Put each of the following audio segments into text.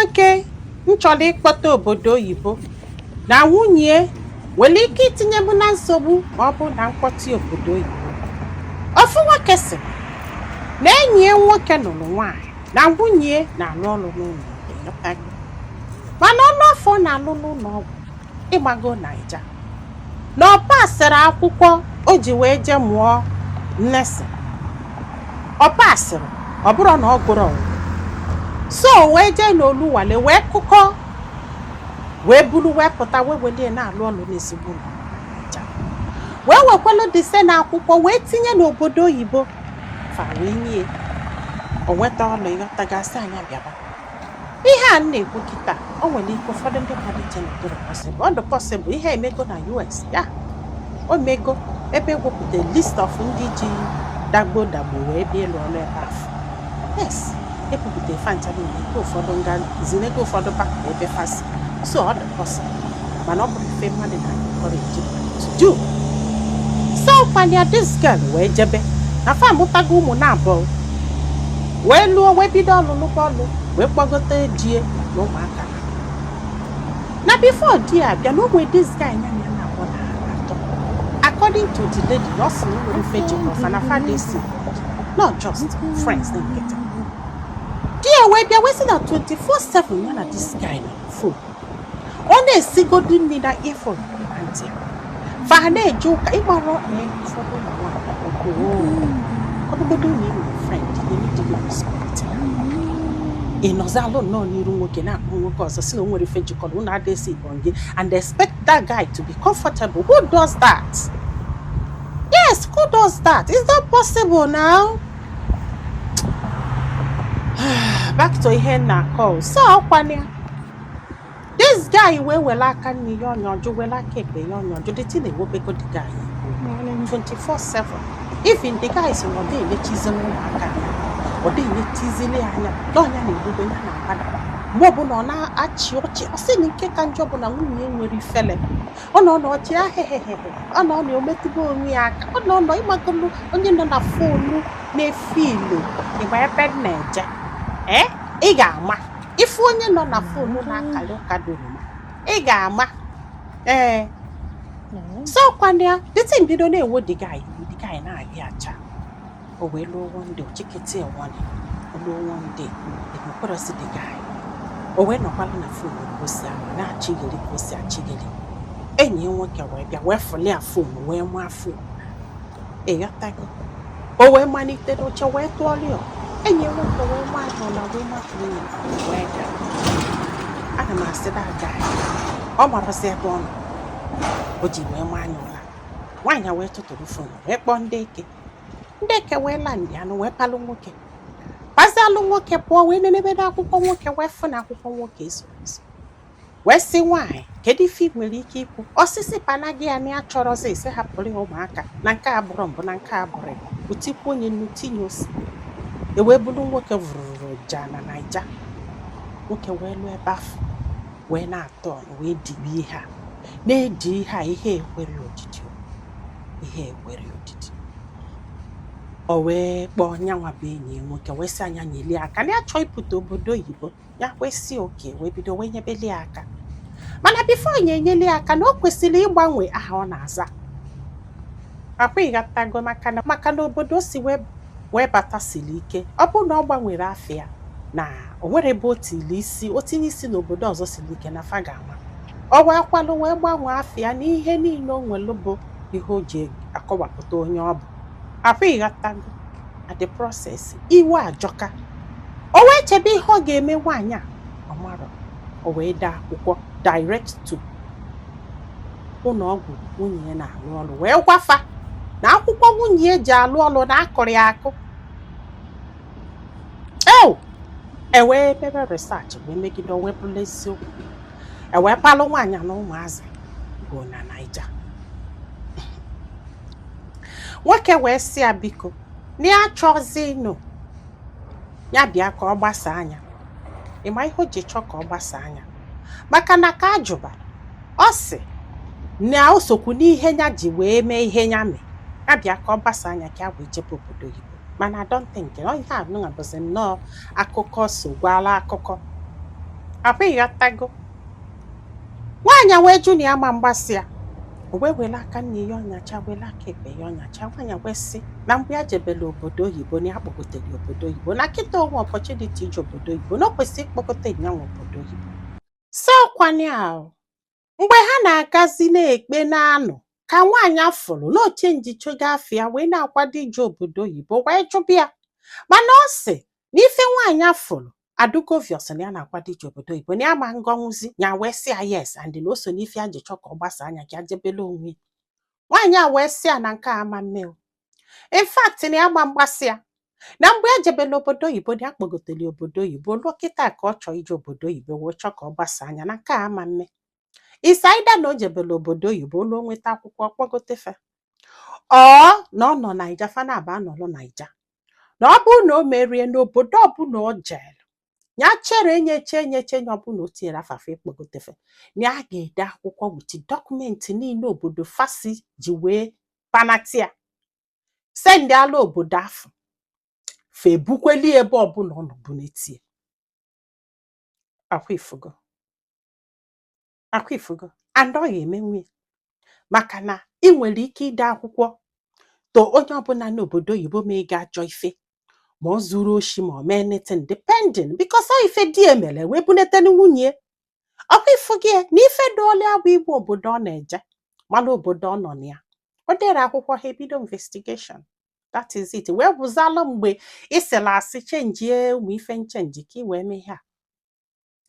Nwoke m chọrọ ịkpọta obodo oyibo na nwunye nwere ike itinye m na nsogbu ma ọ bụ na mkpọta obodo oyibo. Ofu nwoke sị na enyi ya nwoke nụrụ nwaanyị na nwunye na-alụ ọrụ n'ụlọ ọgwụ, ịghọtago? Mana ọlụ afọ ọ na-alụ n'ụlọ ọgwụ, ịgbago Naija, na ọ pasịrị akwụkwọ o ji wee jee mụọ nursing. Ọ pasịrị, ọ bụrụ na ọ gụrụ ọgwụ so wee jee n'Oluwale wee kụkọ wee buru wee pụta wee welie na-alụ ọlụ n'ezigbo ụlọ na Naija, wee wekwelu dise na akwụkwọ wee tinye n'obodo oyibo fa wee nye o nweta ọlụ, ịghọtagasị anya bịaba. Ihe a m na-ekwu kịta, o nwere ike ụfọdụ ndị mmadụ che na ọ dịrọ possible. Ọ dị possible. Ihe emego na US ya, o mego ebe ewepụta list of ndị ji dagbo dagbo wee bịa ịlụ ọlụ ebe afọ. Yes, ebupụta fa ncha niile nke ụfọdụ nga zinego ụfọdụ back na ebe fasi. So ọ dị possible, mana ọ bụrụ ife mmadụ na encourage mmadụ to do. So kwanya this girl wee jebe na fa amụtago ụmụ na abụọ, wee lụọ, wee bido ọlụlụ ọlụ, wee kpọgote die na ụmụaka. Na before di ya abịa na o nwee this guy ya na ya na-abụọ na atọ. According to the lady, na ọ sị na o nwere ife jikọ fa, na fa dey see, not just friends na nkịtị. Di ya wee bịa wee sị na 24/7 ya na this guy nọ na phone. Ọ na-esigodu nri na earphone na ntị ya, fa na-eje ụka. Ịgbara ee, ụfọdụ ụmụ nwaanyị, ọ bụgodo na ị nwere friend, you need to respect ya. Ị nọzalụ nnọọ n'iru nwoke na-akpọ nwoke ọzọ, si na o nwere ife jikọrọ unu, adịghị ibon gị, and expect that guy to be comfortable. Who does that? Yes, who does that? Is that possible now? Back to ihe m na-akọ. So ọkwana ya, this guy wee were aka nri ya ọnya ọjụ, were aka ekpe ya ọnya ọjụ. The thing ewobego the guy 24/7. Even the guy sị na ọ dị elechizili ụmụaka anya, ọ dị elechizili ya anya, na ọnya na-egbube ya na-agbada mgbe ọbụla ọ na-achị ọchị. Ọ sị na nke ka njọ bụ na nwunye ya nwere ifele. Ọ nọ n'ọchị ahịhịhị, ọ nọ na ometụgo onwe ya aka, ọ nọ nọ ịgbagolu onye nọ na phone na-efe ilu ịgba ebe m na-eje. Ee, ị ga-ama ife onye nọ na phone na-akali ụka dị oroma, ị ga-ama. Ee, so kwana ya, the thing bido na-ewo the guy iwu. The guy na-abịa acha, o wee lụọ. One day, ochiketi warning, o lụọ. One day, emekwarọsi the guy, o wee nọkwala na phone ka o si anọ na-achịgheri, ka o si achịgheri. Enyi ya nwoke wee bịa wee fụli ya phone, wee maa phone, ịghọtago? O wee malite n'oche wee tụọrọ ya. Enyi ya nwoke wee maa ya ụla, wee mapụ ya, wee gaa. Ana m asị that guy, ọ marọzi ebe ọ nọ o ji wee maa anya ụla. Nwaanyị wee tụtụrụ phone wee kpọọ ndị eke. Ndị eke wee landị anụ, wee palụ nwoke, pazialụ nwoke pụọ, wee nenebe n'akwụkwọ nwoke, wee fụ na akwụkwọ nwoke ezoro ezo, wee sị nwaanyị, kedu ife ị nwere ike ikwu? Osisi panaghị ya na ya chọrọzi isi hapụrụ ya ụmụaka, na nke a bụrụ mbụ na nke a bụrụ ya otikwu onye nnu tinye ose. E wee bụrụ nwoke vụrụrụ ja na Naija. Nwoke wee lụọ ebe afọ, wee na-atọ ọnụ, wee dibe ihe a na-edi ihe a. Ihe ekwere odidi o, ihe ekwere odidi. O wee kpọọ nyanwa bụ enyi ya nwoke, wee sị anya nyelie aka na ya chọọ ịpụta obodo oyibo. Ya kwesị oke, wee bido wee nyebeli ya aka. Mana before ya enyeli ya aka, na o kwesịrị ịgbanwe aha ọ na-aza akwa, ịghọtago? Maka na obodo o si wee bata siri ike. Ọ bụrụ na ọ gbanwere afọ ya, na o nwere ebe o tiri isi, o tinye isi n'obodo ọzọ siri ike na fa ga-ama. Ọ wee kwalụ wee gbanwee afọ ya na ihe niile o nwere bụ ihe o ji akọwapụta onye ọ bụ akwa, ịghọtago? Na the process, iwe ajọka. O wee chebe ihe ọ ga-eme nwaanyị a, ọ marọ. O wee dee akwụkwọ direct to ụlọ ọgwụ nwunye ya na-alụ ọrụ, wee gwafa na akwụkwọ nwunye ya ji alụ ọrụ na akụrụ ya akụ eo. E wee mebe research, wee megide, o wee bụrụ eziokwu. E wee palụ nwaanyị na ụmụazị bụ na Naija. Nwoke wee sị ya biko, na ya chọzi ịnụ ya, bịa ka ọ gbasa anya. Ịma ihe o ji chọọ ka ọ gbasa anya? Maka na ka ajụbara, ọ sị na o sokwu n'ihe ya ji wee mee ihe ya mee, ya bịa ka ọ gbasa anya ka ya wee jebe obodo oyibo. Mana I don't think ọ ihe a nụnwa bụzi nnọọ akụkọ so gwala akụkọ. Akwa ịghọtago? Nwaanyị wee jụ na ya ma mgbasị ya. O wee were aka nne ya ọnyacha, were aka ekpe ya ọnyacha. Nwaanyị wee sị na mgbe ya jebere obodo oyibo, na ya kpọgotere obodo oyibo, na kịta onwe opportunity ije obodo oyibo, na o kwesịrị ịkpọgote nyanwa obodo oyibo. Si ọkwanye ahụ mgbe ha na-agazi na-ekpe na-anụ ka nwaanyị afụrụ na oche njichogo afịa wee na-akwado ije obodo oyibo, wee jụbịa. Mana ọ sị na ife nwaanyị afụrụ adụgo obvious na ya na-akwado ije obodo oyibo, na ya ma ngọnwụzi ya. Wee sị ya yes, and na o so n'ife ya ji chọ ka ọ gbasa anya ka ya jebele onwe ya. Nwaanyị a wee sị ya na nke a ama mme o. In fact, na ya ma mgbasị ya, na mgbe ya jebele obodo oyibo, na ya kpọgotere obodo oyibo ruo kịta ka ọ chọọ ije obodo oyibo, wee chọọ ka ọ gbasa anya, na nke a ama mme. Is either na o jebele obodo oyibo luo nweta akwụkwọ kpọgotefe, ọ na ọ nọ Naija fa na-aba anọlụ Naija, na ọ bụrụ na o merie n'obodo ọbụla o jere, ya chere enyeche enyeche nye ọbụla o tinyere afafa ịkpọgotefe, na ya ga-ede akwụkwọ with document niile obodo fasi ji wee panatia send ala obodo afọ fa ebukweli ebe ọbụla ọ nọ bụ n'etie. Akwa ifugo, akwa ifugo. And ọ ga-emenwu ya, maka na ị nwere ike ide akwụkwọ to onye ọbụla n'obodo oyibo ma ị ga-ajọ ife, ma ọ zuru oshi, ma ọ mee anything, depending, because ọ ife di emere wee bunetenu nwunye. Ọkwa ifu gị na ife dụọla bụ igwe obodo ọ na-eje, mara obodo ọ nọ na ya, o dere akwụkwọ, ha ebido investigation. That is it. Wee bụzalụ mgbe ị sịrị asị chenjie ụmụ ife nchenji ka ị wee mee ihe a.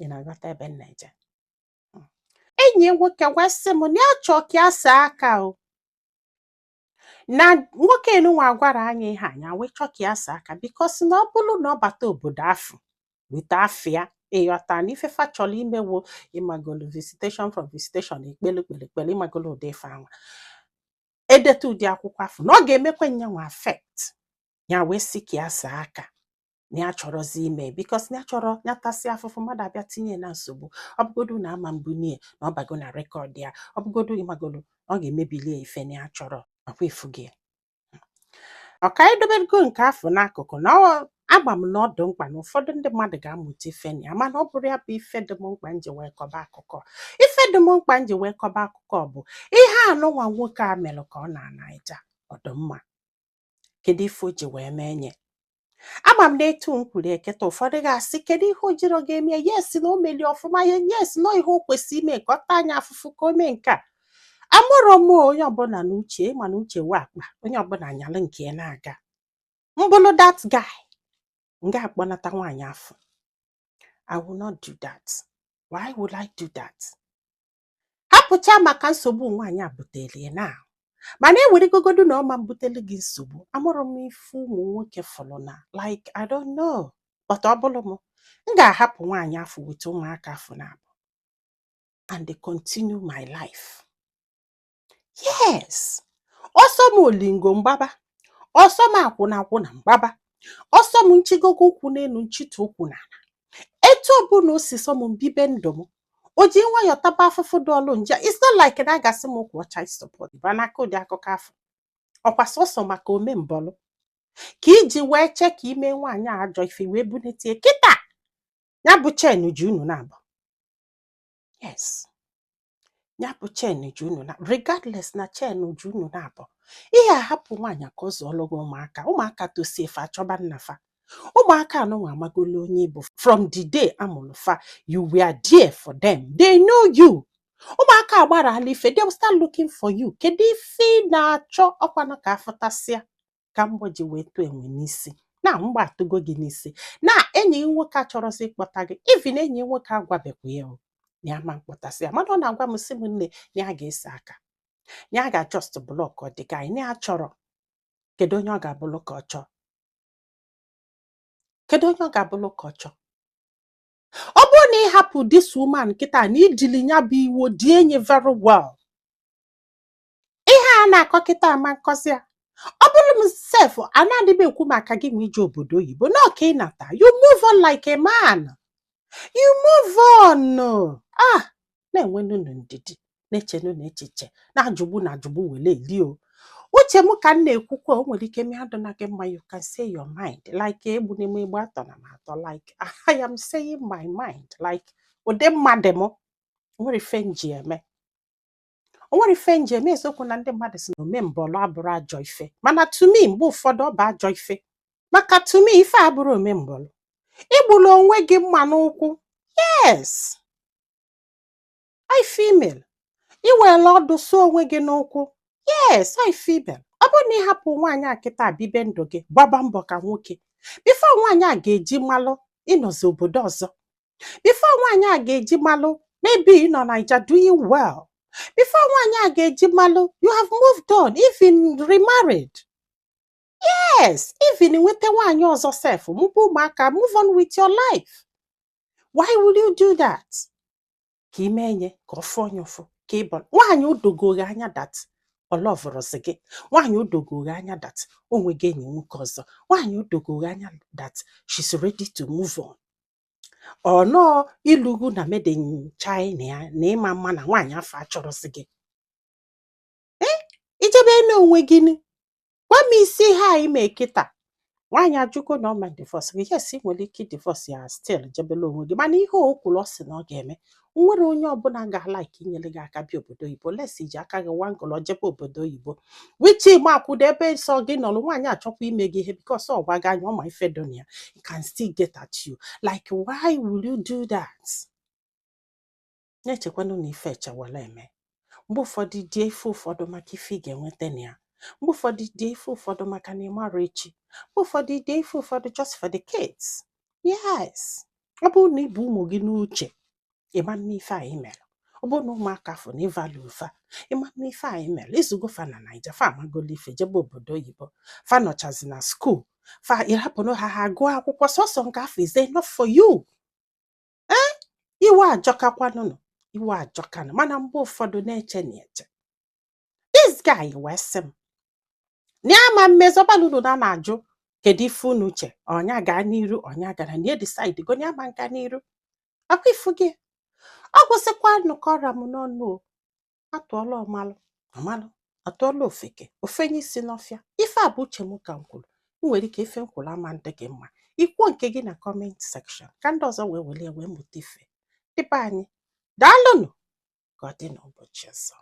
Ị na-aghọta ebe m na-eje? Enyi ya nwoke wee sị m na ya chọọ ka ya saa aka o, na nwoke enunwa gwara anyị ihe anya wee chọọ ka ya saa aka, because na ọ bụrụ na ọ bata obodo afọ weta afịa, ịghọta, na ife fa chọrọ imewo, ịmagolo, visitation from visitation, ekpelu kpere ekpere, ịmagolo, ụdị ife anwa edeta ụdị akwụkwọ afọ na ọ ga-emekwa nyanwa affect ya. Wee sị ka ya saa aka, na ya chọrọzi ime, because na ya chọrọ ya tasị afụfụ mmadụ abịa tinye na nsogbu. Ọ bụgodu na ama mbunye na ọ bago na record ya, ọ bụgodu, ịmagolo, ọ ga-emebili ya ife na ya chọrọ. Ọkwa ifu gị? Ọka edobego nke afọ n'akụkụ na ọ agba m na ọ dị mkpa na ụfọdụ ndị mmadụ ga-amụta ife na ya, mana ọ bụrụ ya bụ ife dị m mkpa nji wee kọba akụkọ. Ife dị m mkpa nji wee kọba akụkọ bụ ihe anụnwa nwoke a mere ka ọ na Naija. Ọ dị mma? Kedu ife o ji wee mee nye? Ama m na etu m kwuru eketa, ụfọdụ ga-asị, kedu ihe o jiro ga-eme? Yes, na o melie ọfụma. Yes, na ihe o kwesịrị ime ka ọ taa anya afụfụ ka o mee nke a. Amụrụ m onye ọbụla na uche mana uche wee akpa onye ọbụla nyalụ nke ya na-aga. Mbụlụ that guy, m ga-akpọnata nwaanyị afọ? I will not do that. Why would I do that? Hapụcha maka nsogbu nwaanyị a butere ya na, mana eweregogodu na ọma mbutelu gị nsogbu. Amụrụ m ife ụmụ nwoke fọrọ na, like, I don't know, but ọ bụrụ m, m ga-ahapụ nwaanyị afọ weta ụmụaka afọ na abụ and continue my life. Yes, ọsọ m olingo mgbaba, ọsọ m akwụna akwụna mgbaba, ọsọ m nchigogo ụkwụ n'elu, nchịtụ ụkwụ n'ala, etu ọbụla o si sọ m mbibe ndụ m. O ji nwayọọ taba afụfụ dị ọlụ nje. It's not like na a ga-asị m kwụọ child support ba n'aka. Ụdị akụkọ afọ ọkwa sọsọ maka ome mbọlụ ka iji wee chee ka ime nwaanyị a ajọ ife wee bunetie kịta ya bụ chen ji unu na-abụ. Yes, ya bụ chen ji unu na, regardless na chen ji unu na-abụ, ihe ahapụ nwaanyị ka ọ zụọlụ gị ụmụaka. Ụmụaka tosie, fa achọba nna fa. Ụmụaka anụnwa amagolo onye bụ from the day amụrụ fa. You were there for them, they know you. Ụmụaka agbarala ife, they will start looking for you. Kedu ife ị na-achọ? Ọkwanụ ka afụtasịa ka mgbọ ji wee tụọ enwe n'isi na mgba atụgo gị n'isi na enyi gị nwoke achọrọzi ịkpọta gị. Even enyi gị nwoke agwabekwa ya o na ya ma mkpọtasị ya, mana ọ na-agwa m sị m nne na ya ga-ese aka, na ya ga-just block ọ dị gị na ya chọrọ. Kedu onye ọ ga-abụlụ ka ọ chọọ? Kedu onye ọ ga-abụlụ ka ọ chọọ? Ọ bụrụ na ị hapụ this woman kịta na ijili ya bụ iwo dị enyi very well, ihe a na-akọ kịta ama nkọzi ya. Ọ bụrụ m sef, anaghị m ekwu maka gị ma ije obodo oyibo na ọka ịnata. You move on like a man, you move on. Ah, na-enwenunu ndidi, na-echenu na echiche na-ajụgbu na ajụgbu wele eli o. Uche m ka m na-ekwukwa, o nwere ike mịa adụ na gị mma. You can say your mind, like egbu n'ime egbu atọ na m atọ. Like I am saying my mind, like ụdị mmadụ m, o nwere ife nji eme, o nwere ife nji eme. Eziokwu na ndị mmadụ si na ome mbọlụ abụrụ ajọ ife, mana to me, mgbe ụfọdụ ọ bụ ajọ ife, maka to me, ife abụrụ ome mbọlụ, igbulu onwe gị mma n'ụkwụ. Yes, I female, iwere ọdụ sụọ onwe gị n'ụkwụ. Yes, I female. Ọ bụrụ na ị hapụ nwaanyị a kịta, bibe ndụ gị, gbaba mbọ ka nwoke, before nwaanyị a ga-eji malụ ịnọzi obodo ọzọ, before nwaanyị a ga-eji malụ maybe ị nọ Naija doing well, before nwaanyị a ga-eji malụ you have moved on, even remarried, yes, even nweta nwaanyị ọzọ sef, mụba ụmụaka, move on with your life. Why will you do that? Ka ime nye ka ọ fụọ onye ụfụ, ka ị bụ nwaanyị odogo gị anya that ọ loveụrụzi gị, nwaanyị odogo gị anya that o nwego enyi nwoke ọzọ, nwaanyị odogo gị anya that she's ready to move on. Ọ nọọ ilugu na made in China ya na ịma mma na nwaanyị afọ achọrọzi gị. Ee, ijebe n'onwe gị nụ. Gwa m isi ihe a ime kịta. Nwaanyị ajụgo na ọ ma divorce gị. Yes, ị nwere ike divorce ya, still jebela onwe gị, mana ihe o kwuru, ọ sị na ọ ga-eme, nwere onye ọbụla ga-alike inyere gị aka bịa obodo oyibo lesi iji aka gị wangụlọ jebe obodo oyibo, wichi ma akwụdo ebe nsọ gị nọrọ. Nwaanyị achọkwa ime gị ihe because ọ gwa gị anya, ọ ma ife dị na ya. It can still get at you. Like, why will you do that? Na-echekwanụ na ife echewala eme. Mgbe ụfọdụ die ife ụfọdụ maka ife ị ga-enweta na ya, mgbe ụfọdụ die ife ụfọdụ maka na ị mara echi, mgbe ụfọdụ die ife ụfọdụ just for the kids. Yes, ọ bụrụ na ị bụ ụmụ gị n'uche, ịma mma ife a ị mere. Ọ bụrụ na ụmụaka fụ na ịvalue fa, ịma mma ife a ị mere. Izugo fa na Naija, fa amagolo ife, jebe obodo oyibo, fa nọchazi na school fa, ịrapụnụ ha, ha gụọ akwụkwọ sọsọ nke afọ. Is enough for you. Ee, iwe ajọkakwanụnụ, iwe ajọkanụ, mana mgbe ụfọdụ na-eche na eche. This guy wee sị m na ya ma mmezi ọbalụnụ na na-ajụ kedu ife unu che, ọnya gaa n'iru, ọnya gara na ya decide go na ya ma nga n'iru akwa ifu gị. Ọ gwụsịkwa nnukọra m n'ọnụ o. Atụọla ọmalụ ọmalụ, atụọla ofeke ofenye isi n'ọfịa. Ife a bụ uche m ka m kwuru. M nwere ike ife m kwuru ama ndị gị mma. Ikwuo nke gị na comment section ka ndị ọzọ wee were wee mụta ife. Dịbe anyị, daalụnụ. Ka ọ dị n'ụbọchị ọzọ.